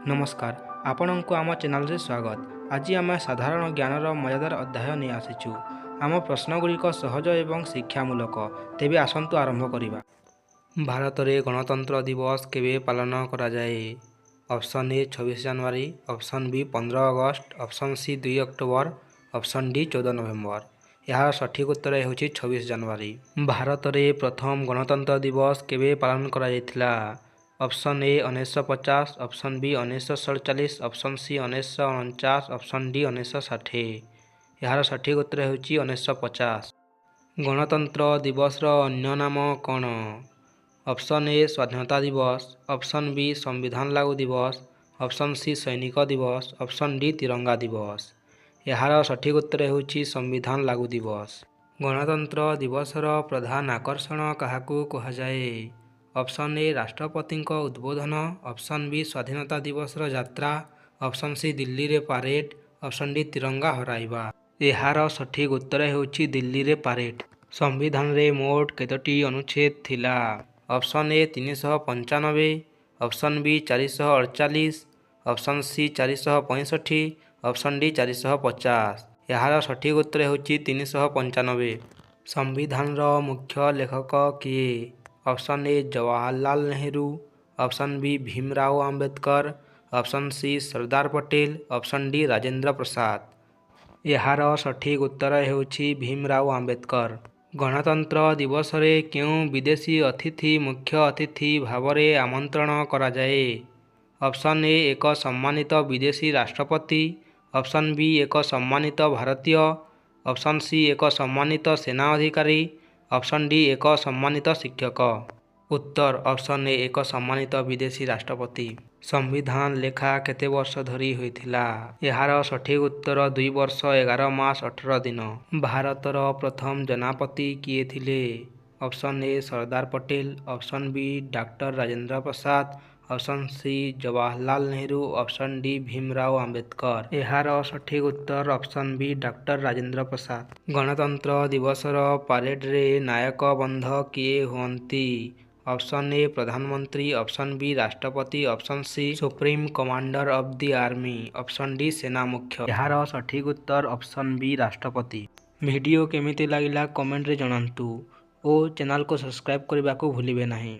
ନମସ୍କାର, ଆପଣଙ୍କୁ ଆମ ଚ୍ୟାନେଲରେ ସ୍ୱାଗତ। ଆଜି ଆମେ ସାଧାରଣ ଜ୍ଞାନର ମଜାଦାର ଅଧ୍ୟାୟ ନେଇ ଆସିଛୁ। ଆମ ପ୍ରଶ୍ନଗୁଡ଼ିକ ସହଜ ଏବଂ ଶିକ୍ଷାମୂଳକ। ତେବେ ଆସନ୍ତୁ ଆରମ୍ଭ କରିବା। ଭାରତରେ ଗଣତନ୍ତ୍ର ଦିବସ କେବେ ପାଳନ କରାଯାଏ? Option A, 26 January, option B, 15 August, option C, 2 October, option D, 14 November. ଏହାର ସଠିକ୍ ଉତ୍ତର ହେଉଛି 26 ଜାନୁଆରୀ। ଭାରତରେ ପ୍ରଥମ ଗଣତନ୍ତ୍ର ଦିବସ କେବେ ପାଳନ କରାଯାଇଥିଲା? Option A, 1950, option B, 1947, option C, 1949, option D, 1960। ଏହାର ସଠିକ୍ ଉତ୍ତର ହେଉଛି 1950। ଗଣତନ୍ତ୍ର ଦିବସର ଅନ୍ୟ ନାମ କ'ଣ? ଅପସନ୍ ଏ, ସ୍ୱାଧୀନତା ଦିବସ, ଅପସନ୍ ବି, ସମ୍ବିଧାନ ଲାଗୁ ଦିବସ, ଅପସନ୍ ସି, ସୈନିକ ଦିବସ, ଅପସନ୍ ଡି, ତିରଙ୍ଗା ଦିବସ। ଏହାର ସଠିକ୍ ଉତ୍ତର ହେଉଛି ସମ୍ବିଧାନ ଲାଗୁ ଦିବସ। ଗଣତନ୍ତ୍ର ଦିବସର ପ୍ରଧାନ ଆକର୍ଷଣ କାହାକୁ କୁହାଯାଏ? ଅପସନ୍ ଏ, ରାଷ୍ଟ୍ରପତିଙ୍କ ଉଦ୍ବୋଧନ, ଅପସନ୍ ବି, ସ୍ୱାଧୀନତା ଦିବସର ଯାତ୍ରା, ଅପସନ୍ ସି, ଦିଲ୍ଲୀରେ ପାରେଡ୍, ଅପସନ୍ ଡି, ତିରଙ୍ଗା ହରାଇବା। ଏହାର ସଠିକ୍ ଉତ୍ତର ହେଉଛି ଦିଲ୍ଲୀରେ ପାରେଡ୍। ସମ୍ବିଧାନରେ ମୋଟ କେତୋଟି ଅନୁଚ୍ଛେଦ ଥିଲା? Option A, 395, option B, 448, option C, 465, option D, 450। ଏହାର ସଠିକ୍ ଉତ୍ତର ହେଉଛି 395। ସମ୍ବିଧାନର ମୁଖ୍ୟ ଲେଖକ କିଏ? Option A, Jawaharlal Nehru, option B, Bhimrao Ambedkar, option C, Sardar Patel, option D, Rajendra Prasad. ଏହାର ସଠିକ୍ ଉତ୍ତର ହେଉଛି ଭୀମରାଓ ଆମ୍ବେଦକର। ଗଣତନ୍ତ୍ର ଦିବସରେ କେଉଁ ବିଦେଶୀ ଅତିଥି ମୁଖ୍ୟ ଅତିଥି ଭାବରେ ଆମନ୍ତ୍ରଣ କରାଯାଏ? ଅପସନ୍ ଏ, ଏକ ସମ୍ମାନିତ ବିଦେଶୀ ରାଷ୍ଟ୍ରପତି, ଅପସନ୍ ବି, ଏକ ସମ୍ମାନିତ ଭାରତୀୟ, ଅପସନ୍ ସି, ଏକ ସମ୍ମାନିତ ସେନା ଅଧିକାରୀ, ଅପସନ୍ ଡି, ଏକ ସମ୍ମାନିତ ଶିକ୍ଷକ। ଉତ୍ତର ଅପସନ୍ ଏ, ଏକ ସମ୍ମାନିତ ବିଦେଶୀ ରାଷ୍ଟ୍ରପତି। ସମ୍ବିଧାନ ଲେଖା କେତେ ବର୍ଷ ଧରି ହୋଇଥିଲା? ଏହାର ସଠିକ୍ ଉତ୍ତର 2 ବର୍ଷ 11 ମାସ 18 ଦିନ। ଭାରତର ପ୍ରଥମ ଜନାପତି କିଏ ଥିଲେ? Option A, Sardar Patel, option B, doctor Rajendra Prasad, option C, Jawaharlal Nehru, option D, Bhimrao Ambedkar. ଏହାର ସଠିକ୍ ଉତ୍ତର ଅପସନ୍ ବି, ଡାକ୍ତର ରାଜେନ୍ଦ୍ର ପ୍ରସାଦ। ଗଣତନ୍ତ୍ର ଦିବସର ପାରେଡରେ ନାୟକ ବନ୍ଧ କିଏ ହୁଅନ୍ତି? ଅପସନ୍ ଏ, ପ୍ରଧାନମନ୍ତ୍ରୀ, ଅପସନ୍ ବି, ରାଷ୍ଟ୍ରପତି, option C, Supreme Commander of the Army, option D, ସେନା ମୁଖ୍ୟ। ଏହାର ସଠିକ୍ ଉତ୍ତର ଅପସନ୍ ବି, ରାଷ୍ଟ୍ରପତି। ଭିଡ଼ିଓ କେମିତି ଲାଗିଲା, କମେଣ୍ଟରେ ଜଣାନ୍ତୁ ଓ ଚ୍ୟାନେଲକୁ ସବସ୍କ୍ରାଇବ୍ କରିବାକୁ ଭୁଲିବେ ନାହିଁ।